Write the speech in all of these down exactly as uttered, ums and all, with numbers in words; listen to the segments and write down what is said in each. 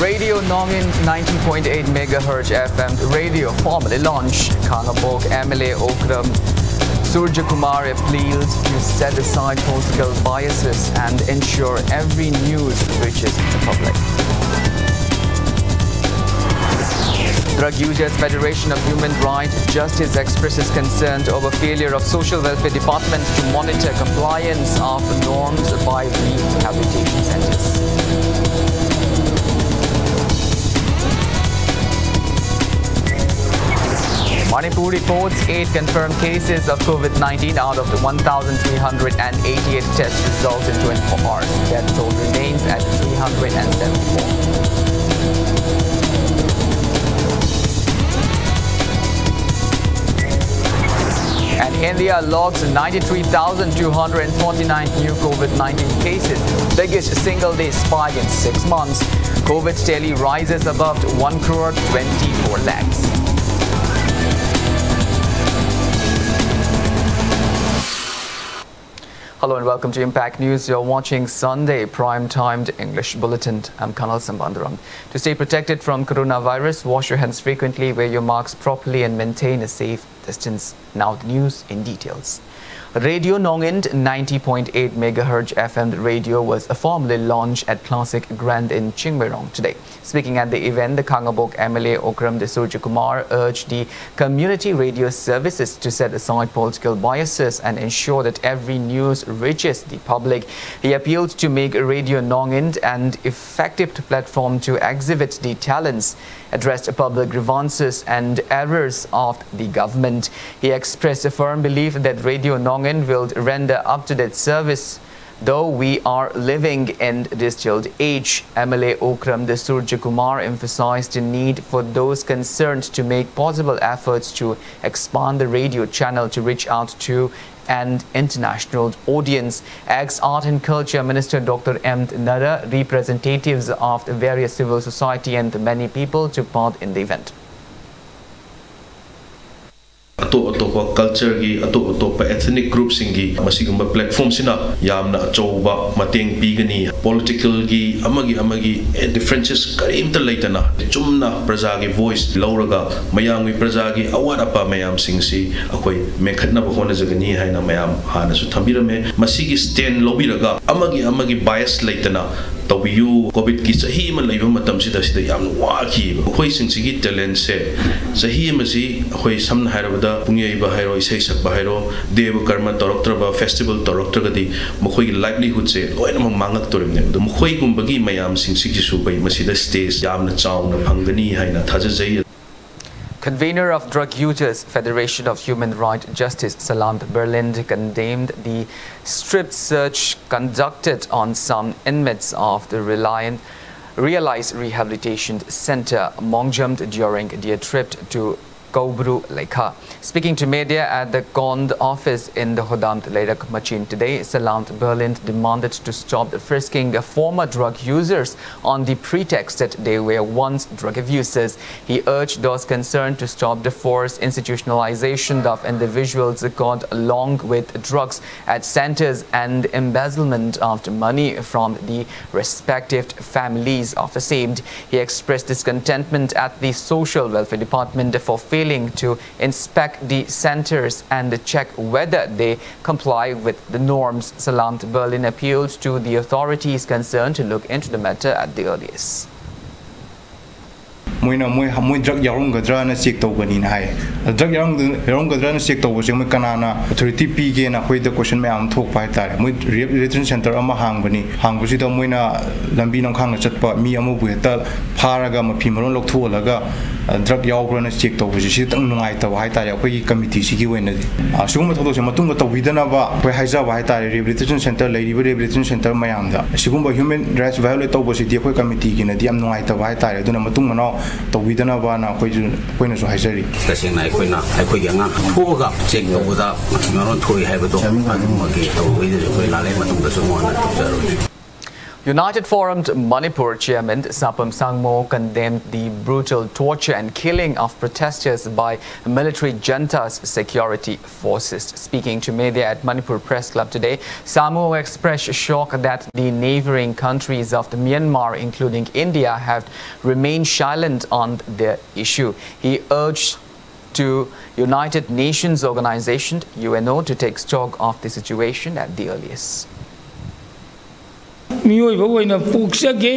Radio Nongin ninety point eight megahertz F M radio formally launched. Khangabok M L A Okram Surjakumar appealed to set aside political biases and ensure every news reaches the public. Drug Users Federation of Human Rights Justice expresses concern over failure of Social Welfare Department to monitor compliance of norms by rehabilitation centers. Manipur reports eight confirmed cases of COVID nineteen out of the one thousand three hundred eighty-eight test results in twenty-four hours. Death toll remains at three hundred seventy-four. And India logs ninety-three thousand two hundred forty-nine new COVID nineteen cases, biggest single day spike in six months. COVID tally rises above one crore twenty-four lakhs. Hello and welcome to Impact News. You're watching Sunday Prime Timed English Bulletin. I'm Kanal Sambandaram. To stay protected from coronavirus, wash your hands frequently, wear your masks properly, and maintain a safe distance. Now the news in details. Radio Nongin ninety point eight megahertz F M radio was formally launched at Classic Grand in Chingmeirong today. Speaking at the event, the Khangabok M L A Okram Surjakumar urged the community radio services to set aside political biases and ensure that every news reaches the public. He appealed to make Radio Nongin an effective platform to exhibit the talents, address public grievances and errors of the government. He expressed a firm belief that Radio Nongin will render up-to-date service. Though we are living in digital age, M L A Okram Surjakumar emphasized the need for those concerned to make possible efforts to expand the radio channel to reach out to an international audience. Ex Art and Culture Minister Doctor M Nara, representatives of the various civil society and many people took part in the event. ꯑꯇꯣꯞ ꯑꯇꯣꯞꯄ ꯀꯜꯆꯔꯒꯤ, ꯑꯇꯣꯞ ꯑꯇꯣꯞꯄ ethnic ꯒ꯭ꯔꯨꯞꯁꯤꯡꯒꯤ ꯃꯁꯤꯒꯨꯝꯕ ꯄ꯭ꯂꯦꯠꯐꯣꯝꯁꯤꯅ ꯌꯥꯝꯅ ꯑꯆꯧꯕ ꯃꯇꯦꯡ ꯄꯤꯒꯅꯤ꯫ ꯄꯣꯂꯤꯇꯤꯀꯦꯜꯒꯤ ꯑꯃꯒꯤ ꯑꯃꯒꯤ ꯗꯤꯐ꯭ꯔꯦꯟꯁꯦꯁ ꯀꯔꯤꯝꯇ ꯂꯩꯇꯅ ꯆꯨꯝꯅ ꯄ꯭ꯔꯖꯥꯒꯤ ꯚꯣꯏꯁ ꯂꯧꯔꯒ ꯃꯌꯥꯝꯒꯤ, ꯄ꯭ꯔꯖꯥꯒꯤ ꯑꯋꯥꯠ ꯑꯄꯥ ꯃꯌꯥꯝꯁꯤꯡꯁꯤ ꯑꯩꯈꯣꯏ ꯃꯦꯟꯈꯠꯅꯕ ꯍꯣꯠꯅꯖꯒꯅꯤ ꯍꯥꯏꯅ ꯃꯌꯥꯝ ꯍꯥꯟꯅꯁꯨ ꯊꯝꯕꯤꯔꯝꯃꯦ꯫ ꯃꯁꯤꯒꯤ ꯁ꯭ꯇꯦꯟ ꯂꯧꯕꯤꯔꯒ ꯑꯃꯒꯤ ꯑꯃꯒꯤ ꯕꯥꯏꯁ ꯂꯩꯇꯅ ꯇꯧꯕꯤꯌꯨ꯫ ꯀꯣꯚꯤꯗꯀꯤ ꯆꯍꯤ ꯑꯃ ꯂꯩꯕ ꯃꯇꯝꯁꯤꯗ ꯁꯤꯗ ꯌꯥꯝꯅ ꯋꯥꯈꯤꯕ ꯑꯩꯈꯣꯏꯁꯤꯡꯁꯤꯒꯤ ꯇꯦꯂꯦꯟꯁꯦ ꯆꯍꯤ ꯑꯃꯁꯤ ꯑꯩꯈꯣꯏ ꯁꯝꯅ ꯍꯥꯏꯔꯕꯗ ꯄꯨꯡ ꯌꯩꯕ ꯍꯥꯏꯔꯣ, ꯏꯁꯩ ꯁꯛꯄ ꯍꯥꯏꯔꯣ, ꯗꯦꯕ ꯀꯔꯃ ꯇꯧꯔꯛꯇ꯭ꯔꯕ, ꯐꯦꯁꯇꯤꯚꯦꯜ ꯇꯧꯔꯛꯇ꯭ꯔꯒꯗꯤ ꯃꯈꯣꯏꯒꯤ ꯂꯥꯏꯚꯂꯤꯍꯨꯗꯁꯦ ꯂꯣꯏꯅꯃꯛ ꯃꯥꯡꯉꯛꯇꯣꯔꯤꯕꯅꯦ꯫ ꯑꯗꯣ ꯃꯈꯣꯏꯒꯨꯝꯕꯒꯤ ꯃꯌꯥꯝꯁꯤꯡꯁꯤꯒꯤꯁꯨ ꯑꯩꯈꯣꯏ ꯃꯁꯤꯗ ꯁ꯭ꯇꯦꯖ ꯌꯥꯝꯅ ꯆꯥꯎꯅ ꯐꯪꯒꯅꯤ ꯍꯥꯏꯅ ꯊꯥꯖꯖꯩ꯫ Convener of Drug Users Federation of Human Right Justice, Salant Berlind, condemned the strip search conducted on some inmates of the Reliant Realize Rehabilitation Center, Mongjam, during their trip to Kaubru Lekha. Speaking to media at the Kond office in the Hodam Leirak Machin today, Salant Berlind demanded to stop frisking former drug users on the pretext that they were once drug abusers. He urged those concerned to stop the forced institutionalization of individuals caught along with drugs at centers and embezzlement of money from the respective families of the same. He expressed discontentment at the Social Welfare Department for failing to inspect the centers and check whether they comply with the norms. Salant Berlin appealed to the authorities concerned to look into the matter at the earliest. ꯃꯣꯏꯅ ꯃꯣꯏ ꯃꯣꯏ drug ꯌꯥꯎꯔꯝꯒꯗ꯭ꯔꯥꯅ check ꯇꯧꯒꯅꯤꯅ ꯍꯥꯏ꯫ Drug ꯌꯥꯎꯔꯝꯒꯗ꯭ꯔꯥꯅ check ꯇꯧꯕꯁꯦ ꯃꯣꯏ ꯀꯅꯥꯅ authority ꯄꯤꯒꯦꯅ ꯑꯩꯈꯣꯏꯗ ꯀꯣꯏꯁꯟ ꯃꯌꯥꯝ ꯑꯃ ꯊꯣꯛꯄ ꯍꯥꯏꯇꯥꯔꯦ꯫ ꯃꯣꯏ ꯔꯤꯍꯦꯕꯤꯂꯤꯇꯦꯁꯟ ꯁꯦꯟꯇꯔ ꯑꯃ ꯍꯥꯡꯕꯅꯤ꯫ ꯍꯥꯡꯕꯁꯤꯗ ꯃꯣꯏꯅ ꯂꯝꯕꯤ ꯂꯝꯈꯥꯡꯗ ꯆꯠꯄ ꯃꯤ ꯑꯃꯕꯨ ꯍꯦꯛꯇ ꯐꯥꯔꯒ ꯃꯐꯤ ꯃꯔꯣꯟ ꯂꯧꯊꯣꯛꯍꯜꯂꯒ ꯗ꯭ꯔꯒ ꯌꯥꯎꯕ꯭ꯔꯥꯅ ꯆꯦꯛ ꯇꯧꯕꯁꯦ ꯁꯤꯗꯪ ꯅꯨꯡꯉꯥꯏꯇꯕ ꯍꯥꯏꯇꯥꯔꯦ꯫ ꯑꯩꯈꯣꯏꯒꯤ ꯀꯃꯤꯇꯤꯁꯤꯒꯤ ꯑꯣꯏꯅꯗꯤ ꯑꯁꯤꯒꯨꯝꯕ ꯊꯧꯗꯣꯛꯁꯦ ꯃꯇꯨꯡꯗ ꯇꯧꯕꯤꯗꯅꯕ ꯑꯩꯈꯣꯏ ꯍꯥꯏꯖꯕ ꯍꯥꯏꯇꯥꯔꯦ꯫ ꯔꯤꯍꯦꯕꯤꯂꯤꯇꯦꯁꯟ ꯁꯦꯟꯇꯔ ꯂꯩꯔꯤꯕ ꯔꯤꯍꯦꯕꯤꯂꯤꯇꯦꯁꯟ ꯁꯦꯟꯇꯔ ꯃꯌꯥꯝꯗ ꯑꯁꯤꯒꯨꯝꯕ ꯍ꯭ꯌꯨꯃꯦꯟ ꯔꯥꯏꯠꯁ ꯚꯥꯏꯑꯣꯂꯦꯠ ꯇꯧꯕꯁꯤꯗꯤ ꯑꯩꯈꯣꯏ ꯀꯃꯤꯇꯤꯒꯤꯅꯗꯤ ꯌꯥꯝ ꯅꯨꯡꯉꯥꯏꯇꯕ ꯍꯥꯏꯇꯥꯔꯦ꯫ ꯑꯗꯨꯅ ꯃꯇꯨꯡ ꯃꯅꯥꯎ ꯇꯧꯕꯤꯗꯅꯕꯅ ꯑꯩꯈꯣꯏꯁꯨ ꯑꯩꯈꯣꯏꯅꯁꯨ ꯍꯥꯏꯖꯔꯤ꯫ ꯇꯁꯦꯡꯅ ꯑꯩꯈꯣꯏꯅ ꯑꯩꯈꯣꯏꯒꯤ ꯑꯉꯥꯡ ꯊꯣꯛꯑꯒ ꯆꯦꯛ ꯇꯧꯕꯗ ꯃꯔꯣꯟ ꯊꯣꯛꯏ ꯍꯥꯏꯕꯗꯣ ꯑꯗꯨꯃꯛꯀꯤ ꯇꯧꯕꯒꯤꯗꯁꯨ ꯑꯩꯈꯣꯏ ꯂꯥꯜꯂꯦ꯫ ꯃꯇꯨꯡꯗꯁꯨ ꯑꯃꯨꯛ ꯍꯟꯅ ꯇꯧꯖꯔꯣꯏ꯫ United Forum Manipur Chairman Sapam Sangmo condemned the brutal torture and killing of protesters by military junta's security forces. Speaking to media at Manipur Press Club today, Sangmo expressed shock that the neighboring countries of Myanmar, including India, have remained silent on the issue. He urged to United Nations Organization, U N O, to take stock of the situation at the earliest. ꯃꯤꯑꯣꯏꯕ ꯑꯣꯏꯅ ꯄꯣꯛꯆꯒꯦ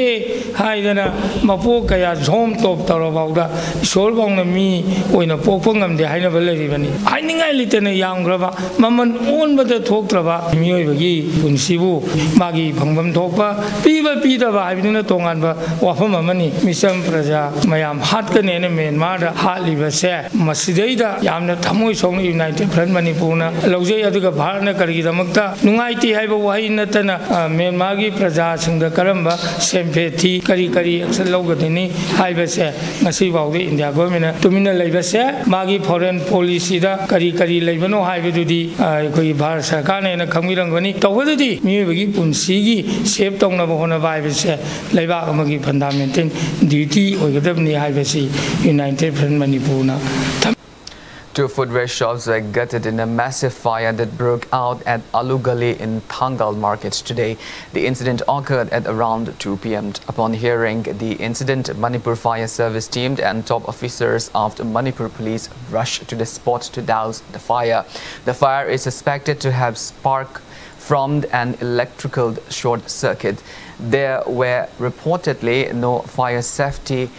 ꯍꯥꯏꯗꯅ ꯃꯄꯣꯛ ꯀꯌꯥ ꯖꯣꯝ ꯇꯣꯞ ꯇꯧꯔꯐꯥꯎꯗ ꯏꯁꯣꯔꯐꯥꯎꯅ ꯃꯤ ꯑꯣꯏꯅ ꯄꯣꯛꯄ ꯉꯝꯗꯦ ꯍꯥꯏꯅꯕ ꯂꯩꯔꯤꯕꯅꯤ꯫ ꯍꯥꯏꯅꯤꯡꯉꯥꯏ ꯂꯩꯇꯅ ꯌꯥꯝꯈ꯭ꯔꯕ, ꯃꯃꯜ ꯑꯣꯟꯕꯗ ꯊꯣꯛꯇ꯭ꯔꯕ ꯃꯤꯑꯣꯏꯕꯒꯤ ꯄꯨꯟꯁꯤꯕꯨ ꯃꯥꯒꯤ ꯐꯪꯐꯝ ꯊꯣꯛꯄ ꯄꯤꯕ ꯄꯤꯗꯕ ꯍꯥꯏꯕꯗꯨꯅ ꯇꯣꯉꯥꯟꯕ ꯋꯥꯐꯝ ꯑꯃꯅꯤ꯫ ꯃꯤꯆꯝ ꯄ꯭ꯔꯖꯥ ꯃꯌꯥꯝ ꯍꯥꯠꯀꯅꯦꯅ ꯃ꯭ꯌꯥꯟꯃꯥꯔꯗ ꯍꯥꯠꯂꯤꯕꯁꯦ, ꯃꯁꯤꯗꯩꯗ ꯌꯥꯝꯅ ꯊꯃꯣꯏ ꯁꯣꯛꯅ United Front ꯃꯅꯤꯄꯨꯔꯅ ꯂꯧꯖꯩ꯫ ꯑꯗꯨꯒ ꯚꯥꯔꯠꯅ ꯀꯔꯤꯒꯤꯗꯃꯛꯇ ꯅꯨꯡꯉꯥꯏꯇꯦ ꯍꯥꯏꯕ ꯋꯥꯍꯩ ꯅꯠꯇꯅ, ꯑ, ꯃ꯭ꯌꯥꯟꯃꯥꯔꯒꯤ ꯄ꯭ꯔꯖꯥꯁꯤꯡꯗ ꯀꯔꯝꯕ sympathy, ꯀꯔꯤ ꯀꯔꯤ action ꯂꯧꯒꯗꯅꯤ ꯍꯥꯏꯕꯁꯦ ꯉꯁꯤꯐꯥꯎꯗ ꯏꯟꯗꯤꯌꯥ ꯒꯣꯔꯃꯦꯟꯅ ꯇꯨꯃꯤꯟꯅ ꯂꯩꯕꯁꯦ, ꯃꯥꯒꯤ foreign policyꯗ ꯀꯔꯤ ꯀꯔꯤ ꯂꯩꯕꯅꯣ ꯍꯥꯏꯕꯗꯨꯗꯤ, ꯑ, ꯑꯩꯈꯣꯏꯒꯤ ꯚꯥꯔꯠ ꯁꯔꯀꯥꯔꯅ ꯍꯦꯟꯅ ꯈꯪꯕꯤꯔꯝꯒꯅꯤ꯫ ꯇꯧꯕꯗꯗꯤ ꯃꯤꯑꯣꯏꯕꯒꯤ ꯄꯨꯟꯁꯤꯒꯤ save ꯇꯧꯅꯕ ꯍꯣꯠꯅꯕ ꯍꯥꯏꯕꯁꯦ ꯂꯩꯕꯥꯛ ꯑꯃꯒꯤ fundamental duty ꯑꯣꯏꯒꯗꯕꯅꯤ ꯍꯥꯏꯕꯁꯤ United Front ꯃꯅꯤꯄꯨꯔꯅ ꯊꯝ- Two footwear shops were gutted in a massive fire that broke out at Alu Gali in Thangal Market today. The incident occurred at around two p m. Upon hearing the incident, Manipur Fire Service team and top officers of the Manipur Police rushed to the spot to douse the fire. The fire is suspected to have sparked from an electrical short circuit. There were reportedly no fire safety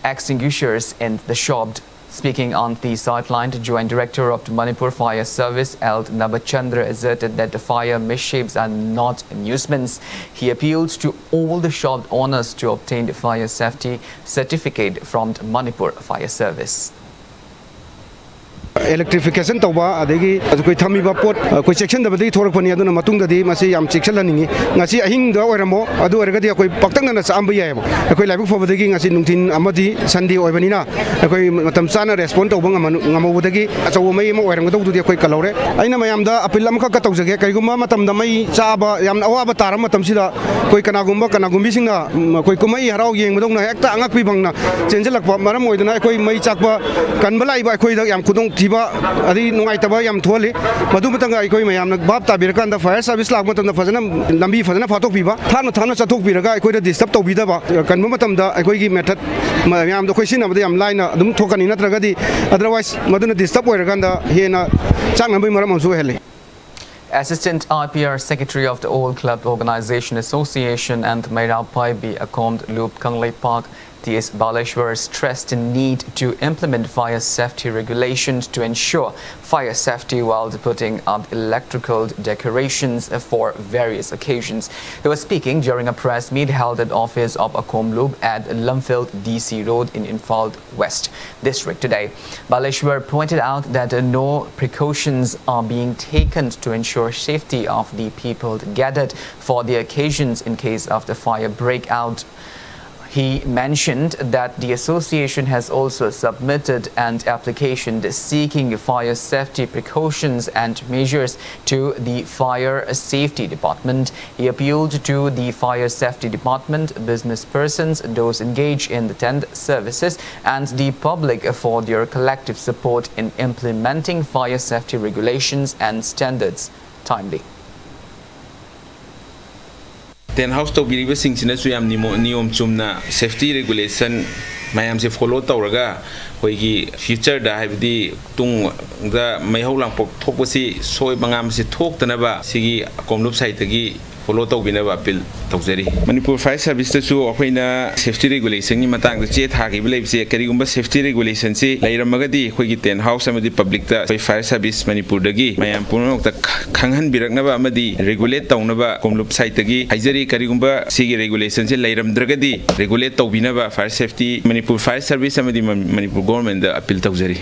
extinguishers in the shop. Speaking on the sideline, the Joint Director of the Manipur Fire Service, L Nabachandra, asserted that the fire mishaps are not amusements. He appeals to all the shop owners to obtain the fire safety certificate from the Manipur Fire Service. Electrification ꯇꯧꯕ, ꯑꯗꯒꯤ ꯑꯩꯈꯣꯏ ꯊꯝꯃꯤꯕ ꯄꯣꯠ ꯑꯩꯈꯣꯏ ꯆꯦꯛꯁꯤꯟꯗꯕꯗꯒꯤ ꯊꯣꯛꯂꯛꯄꯅꯤ꯫ ꯑꯗꯨꯅ ꯃꯇꯨꯡꯗꯗꯤ ꯃꯁꯤ ꯌꯥꯝ ꯆꯦꯛꯁꯤꯜꯍꯟꯅꯤꯡꯉꯤ꯫ ꯉꯁꯤ ꯑꯍꯤꯡꯗ ꯑꯣꯏꯔꯝꯃꯣ, ꯑꯗꯨ ꯑꯣꯏꯔꯒꯗꯤ ꯑꯩꯈꯣꯏ ꯄꯥꯛꯇꯛꯅꯅ ꯆꯥꯛꯑꯝꯕ ꯌꯥꯏꯑꯕ꯫ ꯑꯩꯈꯣꯏ ꯂꯥꯏꯕꯛ ꯐꯕꯗꯒꯤ ꯉꯁꯤ ꯅꯨꯡꯊꯤꯟ ꯑꯃꯗꯤ Sunday ꯑꯣꯏꯕꯅꯤꯅ ꯑꯩꯈꯣꯏ ꯃꯇꯝ ꯆꯥꯅ respond ꯇꯧꯕ ꯉꯝꯃ-, ꯉꯝꯍꯧꯕꯗꯒꯤ ꯑꯆꯧꯕ ꯃꯩ ꯑꯃ ꯑꯣꯏꯔꯝꯒꯗꯧꯗꯨꯗꯤ ꯑꯩꯈꯣꯏ ꯀꯜꯍꯧꯔꯦ꯫ ꯑꯩꯅ ꯃꯌꯥꯝꯗ appeal ꯑꯃꯈꯛꯀ ꯇꯧꯖꯒꯦ, ꯀꯔꯤꯒꯨꯝꯕ ꯃꯇꯝꯗ ꯃꯩ ꯆꯥꯕ ꯌꯥꯝꯅ ꯑꯋꯥꯕ ꯇꯥꯔꯕ ꯃꯇꯝꯁꯤꯗ ꯑꯩꯈꯣꯏ ꯀꯅꯥꯒꯨꯝꯕ ꯀꯅꯥꯒꯨꯝꯕꯤꯁꯤꯡꯅ, ꯎꯝ, ꯑꯩꯈꯣꯏ ꯀꯨꯝꯍꯩ ꯍꯔꯥꯎ ꯌꯦꯡꯕꯗꯧꯅ ꯍꯦꯛꯇ ꯑꯉꯛꯄꯤ ꯐꯪꯅ ꯆꯦꯟꯁꯤꯜꯂꯛꯄ ꯃꯔꯝ ꯑꯣꯏꯗꯨꯅ ꯑꯩꯈꯣꯏ ꯃꯩ ꯆꯥꯛꯄ ꯀꯟꯕ ꯂꯥꯛꯏꯕ ꯑꯩꯈꯣꯏꯗ ꯌꯥꯝ ꯈꯨꯗꯣꯡꯊꯤꯕ ꯑꯗꯩ ꯅꯨꯡꯉꯥꯏꯇꯕ ꯌꯥꯝ ꯊꯣꯛꯍꯜꯂꯤ꯫ ꯃꯗꯨ ꯃꯇꯝꯗ ꯑꯩꯈꯣꯏ ꯃꯌꯥꯝꯅ ꯚꯥꯞ ꯇꯥꯕꯤꯔꯀꯥꯟꯗ fire service ꯂꯥꯛꯄ ꯃꯇꯝꯗ ꯐꯖꯅ ꯂꯝꯕꯤ ꯐꯖꯅ ꯐꯥꯠꯇꯣꯛꯄꯤꯕ, ꯊꯥꯞꯅ ꯊꯥꯞꯅ ꯆꯠꯊꯣꯛꯄꯤꯔꯒ ꯑꯩꯈꯣꯏꯗ disturb ꯇꯧꯕꯤꯗꯕ, ꯀꯟꯕ ꯃꯇꯝꯗ ꯑꯩꯈꯣꯏꯒꯤ method ꯃꯌꯥꯝꯗꯣ ꯑꯩꯈꯣꯏ ꯁꯤꯖꯤꯟꯅꯕꯗ ꯌꯥꯝ ꯂꯥꯏꯅ ꯑꯗꯨꯝ ꯊꯣꯛꯀꯅꯤ, ꯅꯠꯇ꯭ꯔꯒꯗꯤ otherwise ꯃꯗꯨꯅ disturb ꯑꯣꯏꯔꯀꯥꯟꯗ ꯍꯦꯟꯅ ꯆꯥꯛꯅꯕꯒꯤ ꯃꯔꯝ ꯑꯃꯁꯨ ꯑꯣꯏꯍꯜꯂꯤ꯫ Assistant I P R Secretary of the All Club Organization Association and Meira Paibi Akom Loop Kangleipak, T S Baleshwar, stressed the need to implement fire safety regulations to ensure fire safety while putting up electrical decorations for various occasions. He was speaking during a press meet held at office of Akom Loop at Lamphel D C Road in Imphal West District today. Baleshwar pointed out that, uh, no precautions are being taken to ensure safety of the people gathered for the occasions in case of the fire breakout. He mentioned that the association has also submitted an application seeking fire safety precautions and measures to the fire safety department. He appealed to the fire safety department, business persons, those engaged in the tent services, and the public for their collective support in implementing fire safety regulations and standards timely. Tent house ꯇꯧꯕꯤꯔꯤꯕꯁꯤꯡꯁꯤꯅꯁꯨ ꯌꯥꯝ ꯅꯤꯃꯣ-, ꯅꯤꯌꯣꯝ ꯆꯨꯝꯅ safety regulation ꯃꯌꯥꯝꯁꯦ follow ꯇꯧꯔꯒ ꯑꯩꯈꯣꯏꯒꯤ future ꯗ, ꯍꯥꯏꯕꯗꯤ ꯇꯨꯡꯗ ꯃꯩꯍꯧ ꯂꯥꯡꯄꯣꯛ ꯊꯣꯛꯄꯁꯤ ꯁꯣꯏꯕ ꯉꯥꯝꯕꯁꯤ ꯊꯣꯛꯇꯅꯕ ꯁꯤꯒꯤ ꯑꯀꯣꯝꯂꯨꯞ side ꯇꯒꯤ follow ꯇꯧꯕꯤꯅꯕ appeal ꯇꯧꯖꯔꯤ꯫ ꯃꯅꯤꯄꯨꯔ Fire Service ꯇꯁꯨ ꯑꯩꯈꯣꯏꯅ safety regulation ꯒꯤ ꯃꯇꯥꯡꯗ ꯆꯦ ꯊꯥꯈꯤꯕ ꯂꯩꯕꯁꯦ, ꯀꯔꯤꯒꯨꯝꯕ safety regulation ꯁꯤ ꯂꯩꯔꯝꯃꯒꯗꯤ ꯑꯩꯈꯣꯏꯒꯤ tent house ꯑꯃꯗꯤ public ꯇ ꯑꯩꯈꯣꯏ Fire Service ꯃꯅꯤꯄꯨꯔꯗꯒꯤ ꯃꯌꯥꯝ ꯄꯨꯝꯅꯃꯛꯇ ꯈ-, ꯈꯪꯍꯟꯕꯤꯔꯛꯅꯕ ꯑꯃꯗꯤ regulate ꯇꯧꯅꯕ ꯑꯀꯣꯝꯂꯨꯞ side ꯇꯒꯤ ꯍꯥꯏꯖꯔꯤ꯫ ꯀꯔꯤꯒꯨꯝꯕ ꯁꯤꯒꯤ regulation ꯁꯤ ꯂꯩꯔꯝꯗ꯭ꯔꯒꯗꯤ regulate ꯇꯧꯕꯤꯅꯕ Fire Safety, Manipur Fire Service ꯑꯃꯗꯤ ꯃ-, ꯃꯅꯤꯄꯨꯔ government ꯇ appeal ꯇꯧꯖꯔꯤ꯫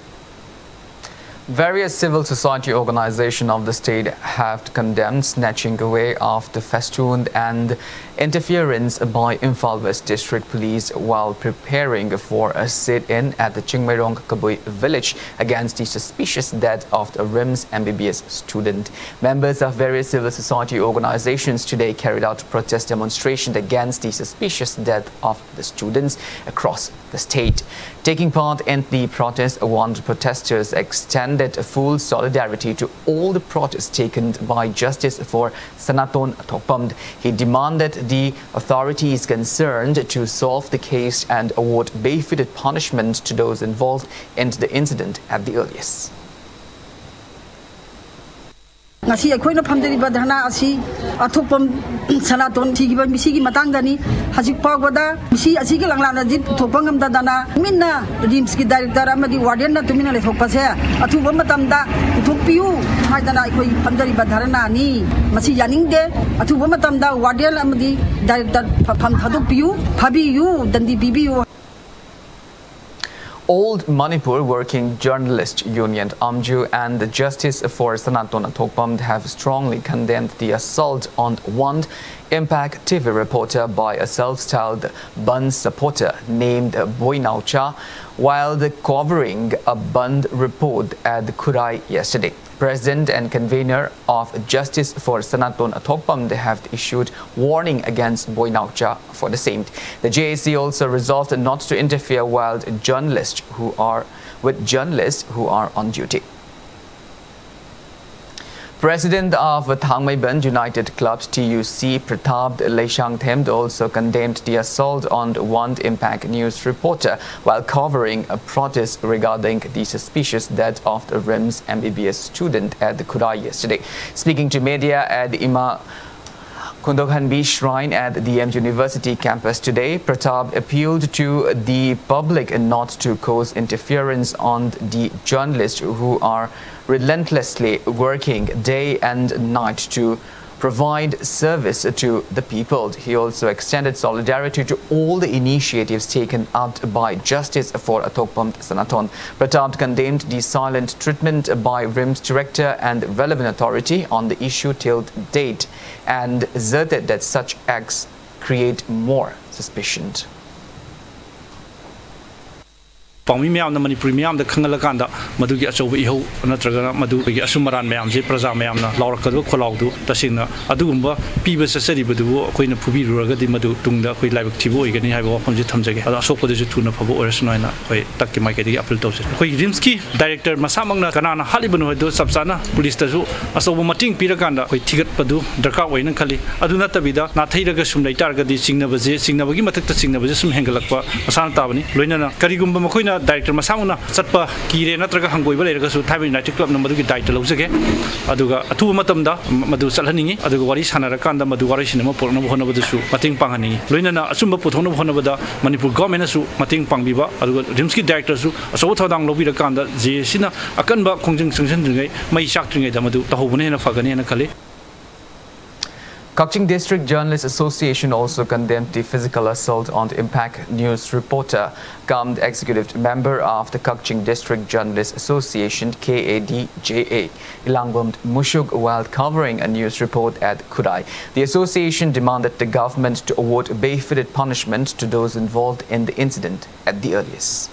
Various civil society organizations of the state have condemned snatching away of the festoon and interference by Imphal West District Police while preparing for a sit-in at the Chingmeirong Kabui village against the suspicious death of the RIMS M B B S student. Members of various civil society organizations today carried out protest demonstration against the suspicious death of the students across the state. Taking part in the protest, one protesters extended full solidarity to all the protests taken by Justice for Sanaton Thokpam. He demanded the authorities concerned to solve the case and award befitted punishment to those involved in the incident at the earliest. ꯉꯁꯤ ꯑꯩꯈꯣꯏꯅ ꯐꯝꯖꯔꯤꯕ ꯙꯔꯅꯥ ꯑꯁꯤ ꯑꯊꯣꯛꯄꯝ ꯁꯅꯥꯇꯣꯟ ꯊꯤꯈꯤꯕ ꯃꯤꯁꯤꯒꯤ ꯃꯇꯥꯡꯗꯅꯤ꯫ ꯍꯧꯖꯤꯛ ꯐꯥꯎꯕꯗ ꯃꯤꯁꯤ ꯑꯁꯤꯒꯤ ꯂꯪꯂꯥꯟ ꯑꯁꯤ ꯄꯨꯊꯣꯛꯄ ꯉꯝꯗꯗꯅ ꯇꯨꯃꯤꯟꯅ ꯔꯤꯝꯁꯀꯤ ꯗꯥꯏꯔꯦꯛꯇꯔ ꯑꯃꯗꯤ ꯋꯥꯔꯗꯦꯟꯅ ꯇꯨꯃꯤꯟꯅ ꯂꯩꯊꯣꯛꯄꯁꯦ ꯑꯊꯨꯕ ꯃꯇꯝꯗ ꯄꯨꯊꯣꯛꯄꯤꯌꯨ ꯍꯥꯏꯗꯅ ꯑꯩꯈꯣꯏ ꯐꯝꯖꯔꯤꯕ ꯙꯔꯅꯥꯅꯤ꯫ ꯃꯁꯤ ꯌꯥꯅꯤꯡꯗꯦ꯫ ꯑꯊꯨꯕ ꯃꯇꯝꯗ ꯋꯥꯔꯗꯦꯟ ꯑꯃꯗꯤ ꯗꯥꯏꯔꯦꯛꯇꯔ ꯐ- ꯐꯝ ꯊꯥꯗꯣꯛꯄꯤꯌꯨ, ꯐꯥꯕꯤꯌꯨ, ꯗꯟꯗꯤ ꯄꯤꯕꯤꯌꯨ꯫ All Manipur Working Journalist Union, AMJU, and the Justice for Sanaton Thokpam have strongly condemned the assault on one Impact T V reporter by a self-styled Bandh supporter named Boinaucha while the covering a Bandh report at Khurai yesterday. President and convener of Justice for Sanaton Thokpam have issued warning against Boinaucha for the same. The J A C also resolved not to interfere while journalists who are with journalists who are on duty. President of Thangmeiband United Club T U C, Pratap Leishangthem, also condemned the assault on one Impact News reporter while covering a protest regarding the suspicious death of the RIMS M B B S student at the Khurai yesterday. Speaking to media at the Ima Khondokhanbi Shrine at the D M University campus today, Pratap appealed to the public not to cause interference on the journalists who are relentlessly working day and night to provide service to the people. He also extended solidarity to all the initiatives taken out by Justice for Athokpam Sanathon. Pratap condemned the silent treatment by RIMS director and relevant authority on the issue till date and asserted that such acts create more suspicion. ꯄꯥꯎꯃꯤ ꯃꯌꯥꯝꯅ, ꯃꯅꯤꯄꯨꯔꯤ ꯃꯤꯌꯥꯝꯗ ꯈꯪꯍꯜꯂꯀꯥꯟꯗ ꯃꯗꯨꯒꯤ ꯑꯆꯧꯕ ꯏꯍꯧ ꯅꯠꯇ꯭ꯔꯒꯅ ꯃꯗꯨ ꯑꯩꯈꯣꯏꯒꯤ ꯑꯆꯨꯝ ꯑꯔꯥꯟ ꯃꯌꯥꯝꯁꯦ, ꯄ꯭ꯔꯖꯥ ꯃꯌꯥꯝꯅ ꯂꯥꯎꯔꯛꯀꯗꯕ ꯈꯣꯜꯂꯥꯎꯗꯨ ꯇꯁꯦꯡꯅ ꯑꯗꯨꯒꯨꯝꯕ ꯄꯤꯕ ꯆꯠꯆꯔꯤꯕꯗꯨꯕꯨ ꯑꯩꯈꯣꯏꯅ ꯐꯨꯕꯤꯔꯨꯔꯒꯗꯤ ꯃꯗꯨ ꯇꯨꯡꯗ ꯑꯩꯈꯣꯏ ꯂꯥꯏꯕꯛ ꯊꯤꯕ ꯑꯣꯏꯒꯅꯤ ꯍꯥꯏꯕ ꯋꯥꯐꯝꯁꯤ ꯊꯝꯖꯒꯦ꯫ ꯑꯗꯣ ꯑꯁꯣꯛꯄꯗꯨꯁꯨ ꯊꯨꯅ ꯐꯕ ꯑꯣꯏꯔꯁꯅꯨ ꯍꯥꯏꯅ ꯑꯩꯈꯣꯏ ꯇꯛꯀꯤ ꯃꯥꯏꯀꯩꯗꯒꯤ ꯑꯄꯤꯜ ꯇꯧꯖꯔꯤ꯫ ꯑꯩꯈꯣꯏ ꯔꯤꯝꯁꯀꯤ ꯗꯥꯏꯔꯦꯛꯇꯔ ꯃꯁꯥꯃꯛꯅ ꯀꯅꯥꯅ ꯍꯥꯠꯂꯤꯕꯅꯣ ꯍꯥꯏꯗꯨ ꯆꯞ ꯆꯥꯅ ꯄꯨꯂꯤꯁꯇꯁꯨ ꯑꯆꯧꯕ ꯃꯇꯦꯡ ꯄꯤꯔꯀꯥꯟꯗ ꯑꯩꯈꯣꯏ ꯊꯤꯒꯠꯄꯗꯨ ꯗꯔꯀꯥꯔ ꯑꯣꯏꯅ ꯈꯜꯂꯤ꯫ ꯑꯗꯨ ꯅꯠꯇꯕꯤꯗ ꯅꯥꯊꯩꯔꯒ ꯁꯨꯝ ꯂꯩꯇꯥꯔꯒꯗꯤ ꯆꯤꯡꯅꯕꯁꯦ, ꯆꯤꯡꯅꯕꯒꯤ ꯃꯊꯛꯇ ꯆꯤꯡꯅꯕꯁꯦ ꯁꯨꯝ ꯍꯦꯟꯒꯠꯂꯛꯄ ꯃꯁꯥꯅ ꯇꯥꯕꯅꯤ꯫ ꯂꯣꯏꯅꯅ ꯀꯔꯤꯒꯨꯝꯕ ꯃꯈꯣꯏꯅ ꯗꯥꯏꯔꯦꯛꯇꯔ ꯃꯁꯥꯃꯛꯅ ꯆꯠꯄ ꯀꯤꯔꯦ ꯅꯠꯇ꯭ꯔꯒ ꯍꯪꯒꯣꯏꯕ ꯂꯩꯔꯒꯁꯨ ꯊꯥꯏꯕ ꯌꯨꯅꯥꯏꯇꯦꯠ ꯀ꯭ꯂꯕꯅ ꯃꯗꯨꯒꯤ ꯗꯥꯏꯇ ꯂꯧꯖꯒꯦ꯫ ꯑꯗꯨꯒ ꯑꯊꯨꯕ ꯃꯇꯝꯗ ꯃꯗꯨ ꯆꯠꯍꯟꯅꯤꯡꯉꯤ꯫ ꯑꯗꯨꯒ ꯋꯥꯔꯤ ꯁꯥꯟꯅꯔꯀꯥꯟꯗ ꯃꯗꯨ ꯋꯥꯔꯣꯏꯁꯤꯟ ꯑꯃ ꯄꯨꯔꯛꯅꯕ ꯍꯣꯠꯅꯕꯗꯁꯨ ꯃꯇꯦꯡ ꯄꯥꯡꯍꯟꯅꯤꯡꯉꯤ꯫ ꯂꯣꯏꯅꯅ ꯑꯆꯨꯝꯕ ꯄꯨꯊꯣꯛꯅꯕ ꯍꯣꯠꯅꯕꯗ ꯃꯅꯤꯄꯨꯔ ꯒꯣꯔꯃꯦꯟꯅꯁꯨ ꯃꯇꯦꯡ ꯄꯥꯡꯕꯤꯕ, ꯑꯗꯨꯒ ꯔꯤꯝꯁꯀꯤ ꯗꯥꯏꯔꯦꯛꯇꯔꯁꯨ ꯑꯆꯧꯕ ꯊꯧꯗꯥꯡ ꯂꯧꯕꯤꯔꯀꯥꯟꯗ ꯖꯦ ꯑꯦꯁꯤꯅ ꯑꯀꯟꯕ ꯈꯣꯡꯖꯪ ꯆꯪꯁꯤꯟꯗ꯭ꯔꯤꯉꯩ, ꯃꯩ ꯆꯥꯛꯇ꯭ꯔꯤꯉꯩꯗ ꯃꯗꯨ ꯇꯧꯍꯧꯕꯅ ꯍꯦꯟꯅ ꯐꯒꯅꯤ ꯍꯥꯏꯅ ꯈꯜꯂꯤ꯫ Kakching District Journalist Association also condemned the physical assault on the Impact News reporter, cum executive member of the Kakching District Journalist Association, K A D J A, Ilangbam Mushuk, while covering a news report at Khudai. The association demanded the government to award befitted punishment to those involved in the incident at the earliest.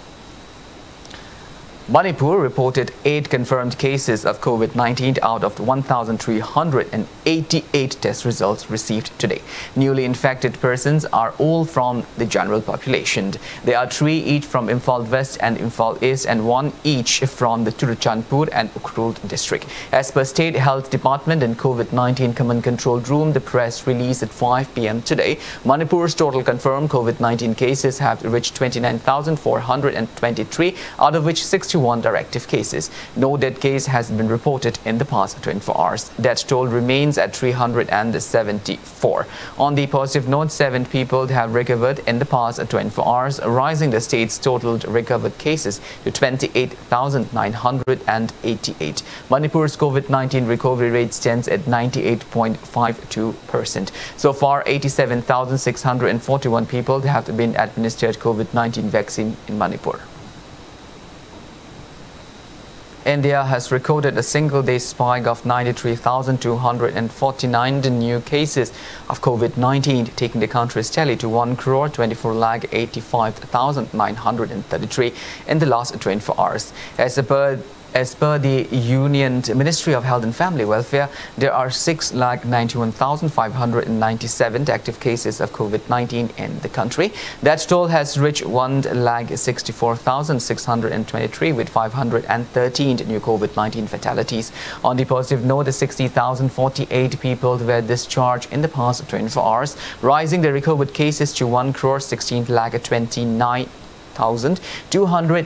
Manipur reported eight confirmed cases of COVID nineteen out of one thousand three hundred eighty-eight test results received today. Newly infected persons are all from the general population. There are three each from Imphal West and Imphal East and one each from the Churachandpur and Ukhrul district. As per State Health Department and COVID nineteen Command Control Room, the press release at five p m today, Manipur's total confirmed COVID nineteen cases have reached twenty-nine thousand four hundred twenty-three, out of which sixty one direct active cases. No death case has been reported in the past twenty-four hours. Death toll remains at three hundred seventy-four. On the positive note, seven people have recovered in the past twenty-four hours, raising the state's total recovered cases to twenty-eight thousand nine hundred eighty-eight. Manipur's COVID nineteen recovery rate stands at ninety-eight point five two percent. So far, eighty-seven thousand six hundred forty-one people have been administered COVID nineteen vaccine in Manipur. India has recorded a single-day spike of ninety-three thousand two hundred forty-nine new cases of COVID nineteen, taking the country's tally to one crore twenty-four lakh eighty-five thousand nine hundred thirty-three in the last twenty-four hours. As per as per the Union Ministry of Health and Family Welfare, there are six lakh ninety-one thousand five hundred ninety-seven active cases of COVID nineteen in the country. Death toll has reached one lakh sixty-four thousand six hundred twenty-three, with five hundred thirteen new COVID nineteen fatalities. On the positive note, sixty thousand forty-eight people were discharged in the past twenty-four hours, raising the recovered cases to one crore sixteen lakh twenty-nine thousand two hundred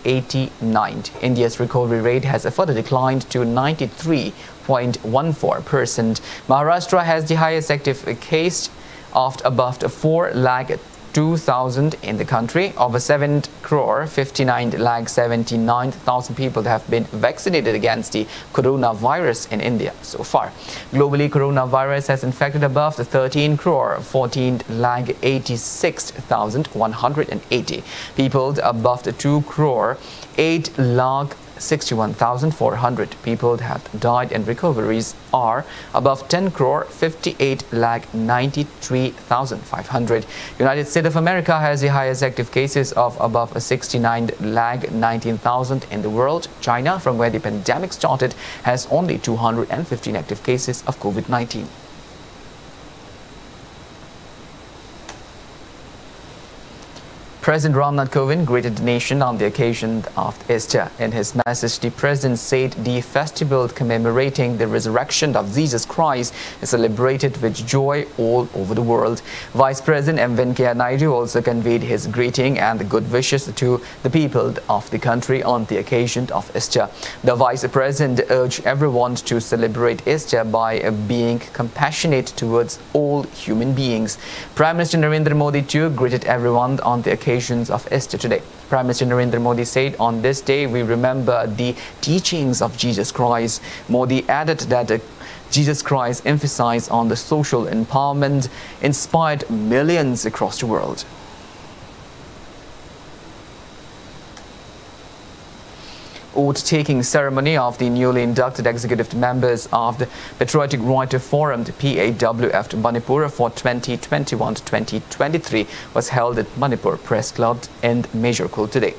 eighty-nine. India's recovery rate has further declined to ninety-three point one four percent. Maharashtra has the highest active case of above four lakh two thousand in the country. Over seven crore fifty-nine lakh seventy-nine thousand people have been vaccinated against the coronavirus in India so far. Globally, coronavirus has infected above the thirteen crore fourteen lakh eighty-six thousand one hundred eighty people. Above the two crore eight lakh sixty-one thousand four hundred people have died, and recoveries are above ten crore fifty-eight lakh ninety-three thousand five hundred. United States of America has the highest active cases of above sixty-nine lakh nineteen thousand in the world. China, from where the pandemic started, has only two hundred fifteen active cases of COVID nineteen. President Ramnath Kovind greeted the nation on the occasion of Easter. In his message, the president said the festival commemorating the resurrection of Jesus Christ is celebrated with joy all over the world. Vice President M Venkaiah Naidu also conveyed his greeting and good wishes to the people of the country on the occasion of Easter. The vice president urged everyone to celebrate Easter by being compassionate towards all human beings. Prime Minister Narendra Modi too greeted everyone on the occasions of Easter today. Prime Minister Narendra Modi said, "On this day, we remember the teachings of Jesus Christ." Modi added that, uh, Jesus Christ emphasized on the social empowerment, inspired millions across the world. Oath-taking ceremony of the newly inducted executive members of the Patriotic Writer Forum, the P A W F Manipur, for twenty twenty-one to twenty twenty-three was held at Manipur Press Club in Majorkul today.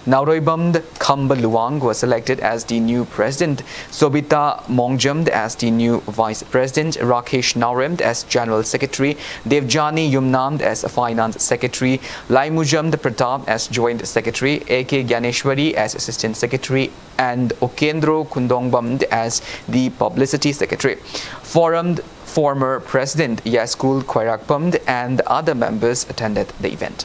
Naroibam Khamba Luang was selected as the new president, Sobita Mongjam as the new vice president, Rakesh Naorem as general secretary, Devjani Yumnam as finance secretary, Laimujam Pratap as joint secretary, A K Gyaneshwari as assistant secretary, and Okendro Khundongbam as the publicity secretary. Forum former president Yaskul Khwairakpam and other members attended the event.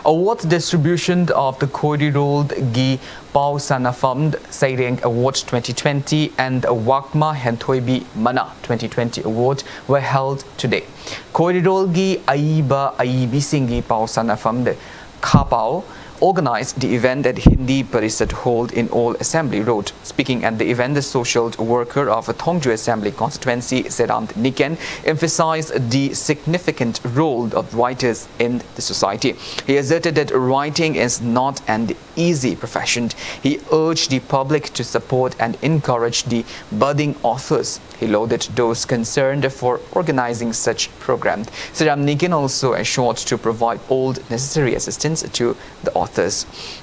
Award distribution of the Khoirol-gi Pao Sanafam Seireng Award twenty twenty and Wakma Henthoibi Mana twenty twenty Award were held today. Khoirol-gi Aiba Aibisinggi Pao Sanafam Khapao organized the event at Hindi Parishad Hall in Old Assembly Road. Speaking at the event, the social worker of Thongju Assembly Constituency, Seram Niken, emphasized the significant role of writers in the society. He asserted that writing is not an easy profession. He urged the public to support and encourage the budding authors. He lauded those concerned for organizing such program. Seram Niken also assured to provide all necessary assistance to the authors.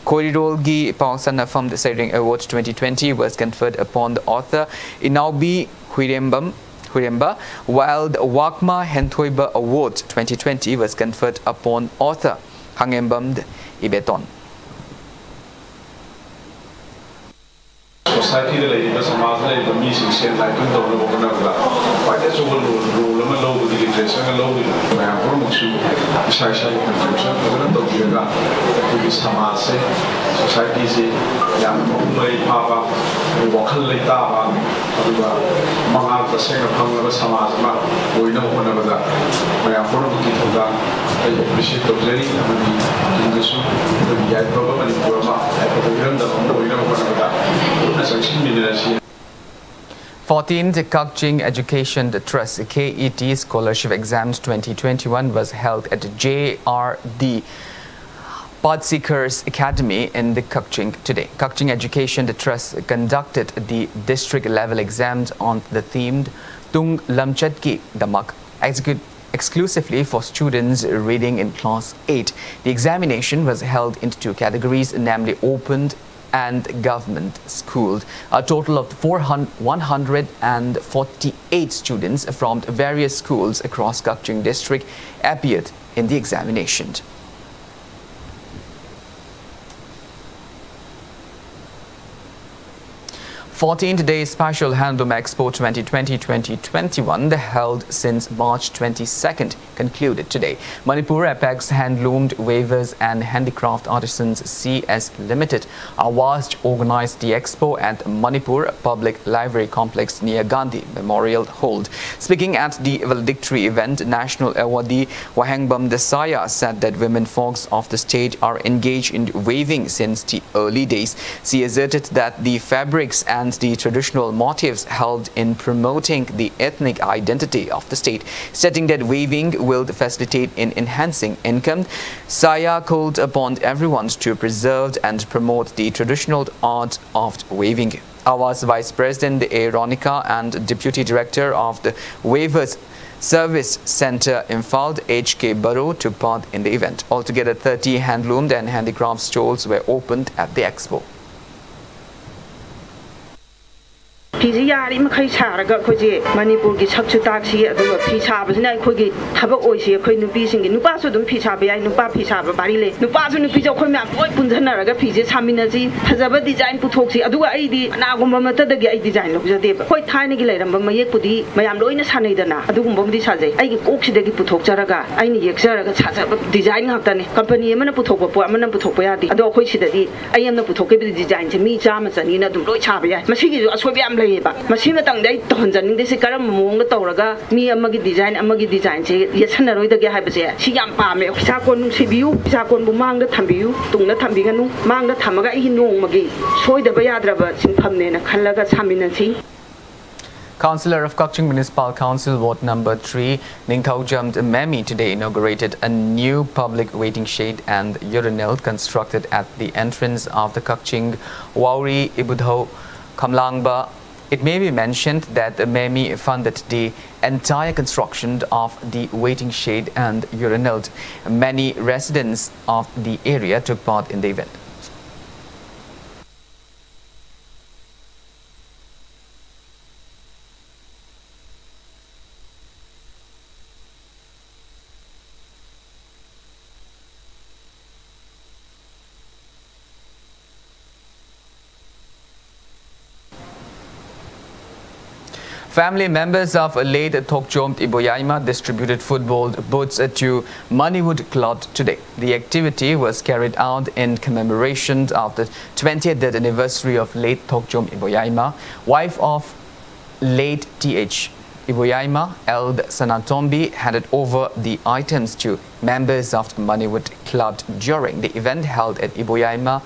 Khoirol-gi Pao Sanafam Seireng Award twenty twenty was conferred upon the author Inaubi Huirembam Huremba, while the Wakma Henthoiba Award twenty twenty was conferred upon author Hangembam Ibeton. ꯁꯣꯁꯥꯏꯇꯤꯗ ꯂꯩꯔꯤꯕ, ꯁꯃꯥꯖꯗ ꯂꯩꯔꯤꯕ ꯃꯤꯁꯤꯡ ꯁꯦꯟ ꯂꯥꯏ ꯇꯨꯡ ꯇꯧꯅꯕ ꯍꯣꯠꯅꯕꯗ ꯈ꯭ꯋꯥꯏꯗꯒꯤ ꯑꯆꯧꯕ role ꯑꯃ ꯂꯧꯕꯗꯤ ꯂꯤꯇꯔꯦꯆꯔꯅ ꯂꯧꯔꯤꯕ꯫ ꯃꯌꯥꯝ ꯄꯨꯝꯅꯃꯛꯁꯨ ꯏꯁꯥ ꯏꯁꯥꯒꯤ ꯀꯟꯇ꯭ꯔꯤꯕ꯭ꯌꯨꯁꯟ ꯐꯖꯅ ꯇꯧꯕꯤꯔꯒ ꯑꯩꯈꯣꯏꯒꯤ ꯁꯃꯥꯖꯁꯦ, ꯁꯣꯁꯥꯏꯇꯤꯁꯦ ꯌꯥꯝꯅ ꯃꯄꯨꯡ ꯃꯔꯩ ꯐꯥꯕ, ꯋꯥꯈꯜ ꯂꯩꯇꯥꯕ, ꯑꯗꯨꯒ ꯃꯉꯥꯜ ꯇꯁꯦꯡꯅ ꯐꯪꯂꯕ ꯁꯃꯥꯖ ꯑꯃ ꯑꯣꯏꯅꯕ ꯍꯣꯠꯅꯕꯗ ꯃꯌꯥꯝ ꯄꯨꯝꯅꯃꯛꯀꯤ ꯊꯧꯗꯥꯡ ꯑꯩ ꯑꯦꯄ꯭ꯔꯤꯁꯤꯌꯦꯠ ꯇꯧꯖꯔꯤ꯫ ꯑꯃꯗꯤ ꯇꯨꯡꯗꯁꯨ ꯑꯩꯈꯣꯏꯒꯤ ꯌꯥꯏꯐꯕ ꯃꯅꯤꯄꯨꯔ ꯑꯃ, ꯌꯥꯏꯐꯕ ꯏꯔꯝꯗꯝ ꯑꯃ ꯑꯣꯏꯅꯕ ꯍꯣꯠꯅꯕꯗ ꯄꯨꯟꯅ ꯆꯪꯁꯤꯟꯃꯤꯟꯅꯔꯁꯤ꯫ Fourteenth Kakching Education Trust, K E T, Scholarship Exam twenty twenty-one was held at J R D Path Seekers Academy in the Kakching today. Kakching Education Trust conducted the district level exams on the themed Tung Lamchatki Damak, execute exclusively for students reading in class eight. The examination was held into two categories, namely open and government school. A total of four hundred, one hundred forty-eight students from various schools across Kakching district appeared in the examination. Fourteenth Day Special Handloom Expo twenty twenty twenty twenty-one, held since March twenty-second, concluded today. Manipur Apex Handloom Weavers and Handicraft Artisans C S Limited, AWAST, organized the expo at Manipur Public Library Complex near Gandhi Memorial Hall. Speaking at the valedictory event, National Awardee Wahengbam Desaya said that women folks of the state are engaged in weaving since the early days. She asserted that the fabrics and the traditional motifs helped in promoting the ethnic identity of the state, stating that weaving will facilitate in enhancing income. Saya called upon everyone to preserve and promote the traditional art of weaving. AWAST Vice President A Ronika and Deputy Director of the Weavers Service Centre Imphal, H K Baro, took part in the event. Altogether, thirty handloom and handicraft stalls were opened at the expo. ꯐꯤꯁꯤ ꯌꯥꯔꯤ ꯃꯈꯩ ꯁꯥꯔꯒ ꯑꯩꯈꯣꯏꯁꯦ ꯃꯅꯤꯄꯨꯔꯒꯤ ꯁꯛꯁꯨ taxi, ꯑꯗꯨꯒ ꯐꯤ ꯁꯥꯕꯁꯤꯅ ꯑꯩꯈꯣꯏꯒꯤ ꯊꯕꯛ ꯑꯣꯏꯁꯤ꯫ ꯑꯩꯈꯣꯏ ꯅꯨꯄꯤꯁꯤꯡꯒꯤ, ꯅꯨꯄꯥꯁꯨ ꯑꯗꯨꯝ ꯐꯤ ꯁꯥꯕ ꯌꯥꯏ, ꯅꯨꯄꯥ ꯐꯤ ꯁꯥꯕ ꯚꯥꯔꯤ ꯂꯩ, ꯅꯨꯄꯥꯁꯨ ꯅꯨꯄꯤꯁꯨ ꯑꯩꯈꯣꯏ ꯃꯌꯥꯝ ꯂꯣꯏ ꯄꯨꯟꯁꯤꯟꯅꯔꯒ ꯐꯤꯁꯦ ꯁꯥꯃꯤꯟꯅꯁꯤ, ꯐꯖꯕ ꯗꯤꯖꯥꯏꯟ ꯄꯨꯊꯣꯛꯁꯤ꯫ ꯑꯗꯨꯒ ꯑꯩꯗꯤ ꯀꯅꯥꯒꯨꯝꯕ ꯑꯃꯠꯇꯗꯒꯤ ꯑꯩ ꯗꯤꯖꯥꯏꯟ ꯂꯧꯖꯗꯦꯕ꯫ ꯍꯣꯏ, ꯊꯥꯏꯅꯒꯤ ꯂꯩꯔꯝꯕ ꯃꯌꯦꯛꯄꯨꯗꯤ ꯃꯌꯥꯝ ꯂꯣꯏꯅ ꯁꯥꯟꯅꯩꯗꯅ, ꯑꯗꯨꯒꯨꯝꯕꯕꯨꯗꯤ ꯁꯥꯖꯩ꯫ ꯑꯩꯒꯤ ꯀꯣꯛꯁꯤꯗꯒꯤ ꯄꯨꯊꯣꯛꯆꯔꯒ ꯑꯩꯅ ꯌꯦꯛꯆꯔꯒ ꯁꯥꯖꯕ ꯗꯤꯖꯥꯏꯟ ꯉꯥꯛꯇꯅꯤ꯫ ꯀꯝꯄꯅꯤ ꯑꯃꯅ ꯄꯨꯊꯣꯛꯄ ꯄꯣꯠ ꯑꯃꯅ ꯄꯨꯊꯣꯛꯄ ꯌꯥꯗꯦ꯫ ꯑꯗꯣ ꯑꯩꯈꯣꯏ ꯁꯤꯗꯗꯤ ꯑꯩ ꯑꯃꯅ ꯄꯨꯊꯣꯛꯈꯤꯕ ꯗꯤꯖꯥꯏꯟꯁꯦ ꯃꯤ ꯆꯥꯝꯃ ꯆꯅꯤꯅ ꯑꯗꯨꯝ ꯂꯣꯏ ꯁꯥꯕ ꯌꯥꯏ꯫ ꯃꯁꯤꯒꯤꯁꯨ ꯑꯁꯣꯏꯕ ꯌꯥꯝ ꯂꯩꯌꯦꯕ꯫ ꯃꯁꯤꯃꯇꯪꯗꯤ ꯑꯩ ꯇꯧꯍꯟꯖꯅꯤꯡꯗꯦ꯫ ꯁꯤ ꯀꯔꯝꯕ ꯃꯑꯣꯡꯗ ꯇꯧꯔꯒ ꯃꯤ ꯑꯃꯒꯤ ꯗꯤꯖꯥꯏꯟ ꯑꯃꯒꯤ ꯗꯤꯖꯥꯏꯟꯁꯦ ꯌꯦꯠꯁꯟꯅꯔꯣꯏꯗꯒꯦ ꯍꯥꯏꯕꯁꯦ ꯁꯤ ꯌꯥꯝ ꯄꯥꯝꯃꯦ꯫ ꯐꯤꯁꯥꯀꯣꯟ ꯅꯨꯡꯁꯤꯕꯤꯌꯨ, ꯐꯤꯁꯥꯀꯣꯟꯕꯨ ꯃꯥꯡꯗ ꯊꯝꯕꯤꯌꯨ, ꯇꯨꯡꯗ ꯊꯝꯕꯤꯒꯅꯨ꯫ ꯃꯥꯡꯗ ꯊꯝꯃꯒ ꯑꯩꯒꯤ ꯅꯣꯡꯃꯒꯤ ꯁꯣꯏꯗꯕ ꯌꯥꯗ꯭ꯔꯕ ꯁꯤꯟꯐꯝꯅꯦꯅ ꯈꯜꯂꯒ ꯁꯥꯃꯤꯟꯅꯁꯤ꯫ Councillor of Kakching Municipal Council, Ward Number three, Ningthaojam Memi, today inaugurated a new public waiting shed and urinal constructed at the entrance of the Kakching Wauri Ibudhou Khamlangba. It may be mentioned that Memi funded the entire construction of the waiting shed and urinal. Many residents of the area took part in the event. Family members of late Thokchom Iboyaima distributed football boots to Manipur Club today. The activity was carried out in commemoration of the twentieth death anniversary of late Thokchom Iboyaima, wife of late T H Iboyaima, L. Sanatombi, handed over the items to members of the Manipur Club during the event held at Iboyaima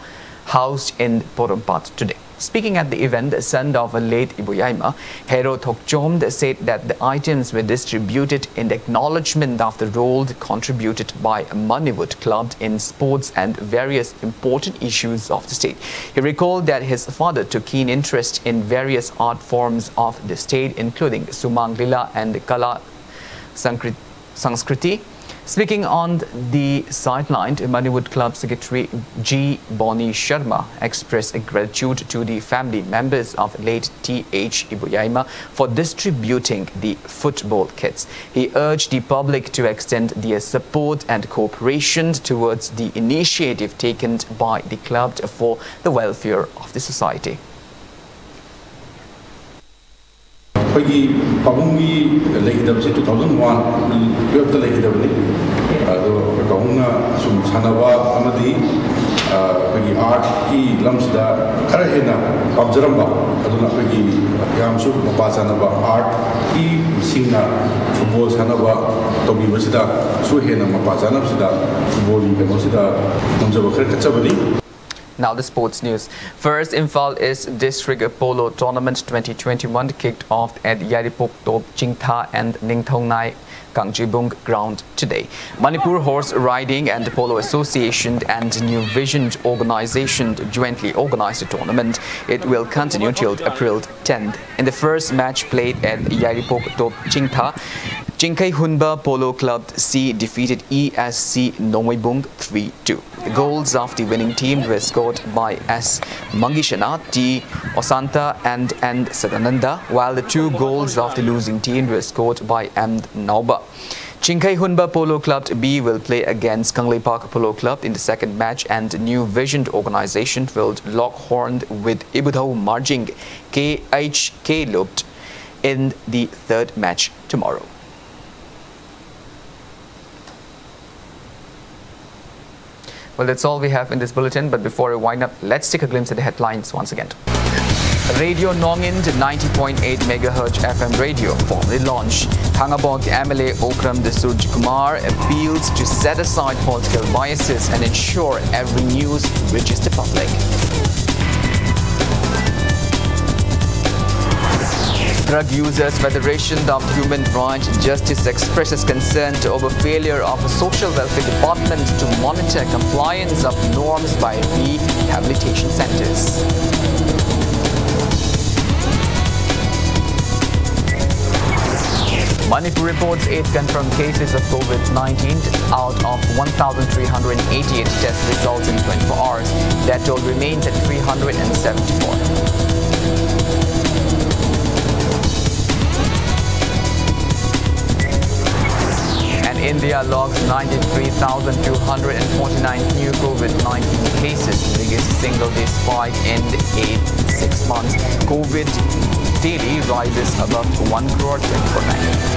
House in Porompat today. Speaking at the event, the son of late Iboyaima, Hero Thokchom, said that the items were distributed in acknowledgement of the role contributed by Manipur Club in sports and various important issues of the state. He recalled that his father took keen interest in various art forms of the state, including Sumang Lila and Kala Sankrit-, Sanskriti. Speaking on the sideline, Manipur Club Secretary G. Bonnie Sharma expressed gratitude to the family members of late T H Ibuyaima for distributing the football kits. He urged the public to extend their support and cooperation towards the initiative taken by the club for the welfare of the society. ꯑꯩꯈꯣꯏꯒꯤ ꯄꯥꯕꯨꯡꯒꯤ ꯂꯩꯈꯤꯗꯕꯁꯦ two thousand one April twelve ꯂꯩꯈꯤꯗꯕꯅꯤ꯫ ꯑꯗꯣ ꯑꯩꯈꯣꯏ ꯄꯥꯕꯨꯡꯅ ꯁꯨꯝ ꯁꯥꯟꯅꯕ ꯑꯃꯗꯤ ꯑꯩꯈꯣꯏꯒꯤ ꯑꯥꯔꯠꯀꯤ ꯂꯝꯁꯤꯗ ꯈꯔ ꯍꯦꯟꯅ ꯄꯥꯝꯖꯔꯝꯕ, ꯑꯗꯨꯅ ꯑꯩꯈꯣꯏꯒꯤ ꯌꯥꯝꯁꯨ ꯃꯄꯥ ꯆꯥꯅꯕ ꯑꯥꯔꯠꯀꯤ ꯁꯤꯡꯅ ꯐꯨꯠꯕꯣꯜ ꯁꯥꯟꯅꯕ ꯇꯧꯕꯤꯕꯁꯤꯗꯁꯨ ꯍꯦꯟꯅ ꯃꯄꯥ ꯆꯥꯅꯕꯁꯤꯗ ꯐꯨꯠꯕꯣꯜꯒꯤ ꯀꯩꯅꯣꯁꯤꯗ ꯉꯝꯖꯕ ꯈꯔ ꯀꯠꯆꯕꯅꯤ꯫ Now the sports news. First Imphal East District Polo Tournament twenty twenty-one kicked off at Yairipok Top Chingtha and Ningthaunai Kangjibung ground today. Manipur Horse Riding and Polo Association and New Vision Organization jointly organized the tournament. It will continue till April tenth. In the first match played at Yairipok Top Chingtha, Chingkhei Hunba Polo Club C defeated E S C Nongoibung three two. The goals of the winning team were scored by S. Mangishana, T. Osanta, and N. Sadananda, while the two goals of the losing team were scored by M. Nauba. Chingkhei Hunba Polo Club B will play against Kangleipak Polo Club in the second match, and New Vision Organization will lock horn with Ibudhau Marjing K H K Lupt in the third match tomorrow. Well, that's all we have in this bulletin, but before we wind up, let's take a glimpse at the headlines once again. Radio Nongind ninety point eight megahertz F M radio formally launched. Thangabog M L A Okram Desud Kumar appeals to set aside political biases and ensure every news reaches the public. Drug Users Federation of Human Rights Justice expresses concern over failure of a social welfare department to monitor compliance of norms by rehabilitation centers. Manipur reports eight confirmed cases of COVID nineteen out of one thousand three hundred eighty-eight test results in twenty-four hours. That total remains at three hundred seventy-four. And India logs ninety-three thousand two hundred forty-nine new COVID nineteen cases, biggest single day spike in eight, six months. COVID daily rises above one crore twenty-four lakh.